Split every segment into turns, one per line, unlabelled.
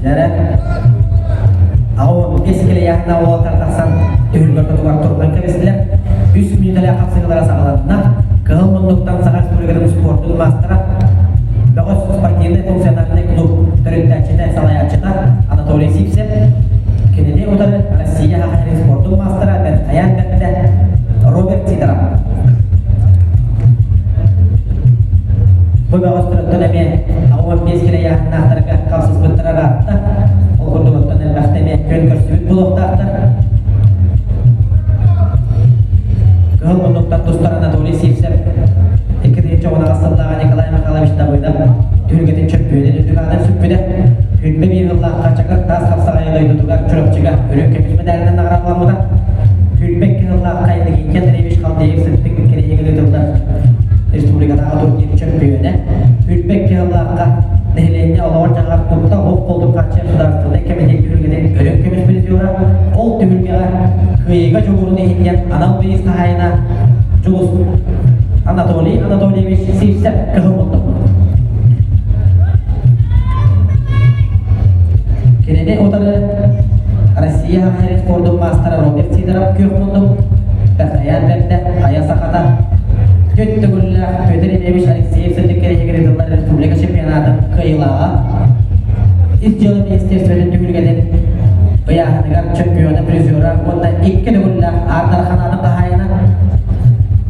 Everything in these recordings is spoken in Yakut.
Дьэрэ 85 килэйээхтэ уолаттар тахсан түһүлгэ ортотугар турунан кэбистилэр. Үс мүнүүтэлээх хапсыһыылара саҕаланна. Кыһыл муннуктан Саха Республикатын спордун маастара, бөҕөс спортивнай функциональнай клуб төрүттээччитэ, салайааччыта Анатолий Сивцев, кинини утары Россия Саха спордун маастара Бэрт Бэртэ Роберт Сидоров. Бу бөҕөстөрөттөн эмиэ 85 килэйээхтаахтарга хапсыспыттара ыраатта. Ол курдук оттон элбэхтэ эмиэ күөн көрсүбүт буолуохтаахтар. Кыһыл муннуктан тустар Анатолий Сивцев 2018 сыллааҕы Николай Михайлович Давыдов түһүлгэтин чөмпүйүөнүн үрдүк аатын сүкпүтэ. 21 сыллаахха Чакыр таас хапсаҕайы дойдутугар Чурапчыга үрүҥ көмүс мэдээлинэн наҕараадаламмыта. 22 сыллаахха Иннокентий Андреевич Халдеев сыттык кириэһигэр ыытыллар республикатааҕы турнир чөмпүйүөнэ. 22 сыллаахха нэһилиэнньэ олоҕор-дьаһаҕар куттал суох буолтун хааччыйар судаарыстыбаннай кэмитиэт түһүлгэтин үрүҥ көмүс призера. Ол түһүлгэҕэ кыайыыга дьулуурун иһин анал бириис хаһаайына Дьулус Анатолий Анатольевич Сивцев кыһыл муннук. Кинини утары Россия Саха спордун маастара Роберт Сидоров күөх муннук, Бэртайаан Бэрдэ, Хайа Сахата, Түт төгүллээх Петр Ильевич Алексеев сырдык кэриэһигэр ыытыллар республика чемпионатын кыайыылааҕа, Ис дьыала министерствотын түһүлгэтин ыйааһыныгар чемпиона, призера уонна икки төгүллээх Аар Дархан хаһаайына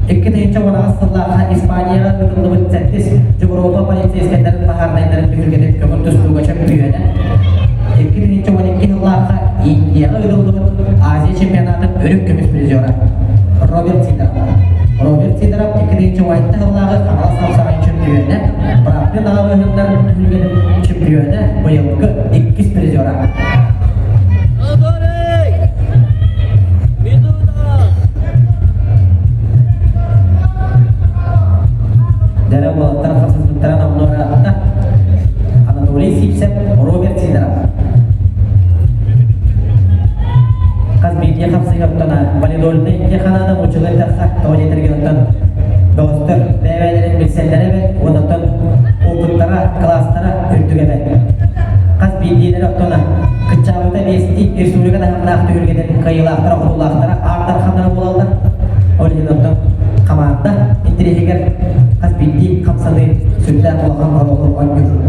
2018 сыллаахха Испанияҕа ыытыллыбыт сэттис Дьобуруопа полицейскайдарын баһаарынайдарын түһүлгэтин көҥүл тустууга чөмпүйүөнэ 2012 сыллаахха Индияҕа ыытыллыбыт Азия чемпионатын үрүҥ көмүс призера Роберт Сидоров. Роберт Сидоров 2017 сыллааҕы Хаҥалас хапсаҕай чөмпүйүөнэ, Бырааппын аҕабыһыннар түһүлгэтин чөмпүйүөнэ быйылгы иккис призера. Дэрэ уолаттар хапсыспыттара номнуо ыраатта. Анатолий Сивцев, Роберт Сидоров. Хас биирдии хапсыһыттан валидольнай теханадан учулай тахса тоҕо диэтэргин оттон бөҕөстөр бэйэ-бэйэлэрин билсэллэрэ эбэт уонна опыттара, кылаастара үрдүк эбэт. Хас биирдиилэрэ оттон кыччаабыта биэстии республика таһымнаах түһүлгэтин кыайыылаахтара, хотуулаахтара, аар дарханнара буолаллар. Ол иһин оттон хамаанда интэриэһигэр хас биирдии хамсаныы сүрдээх улахан оруолу оонньуур.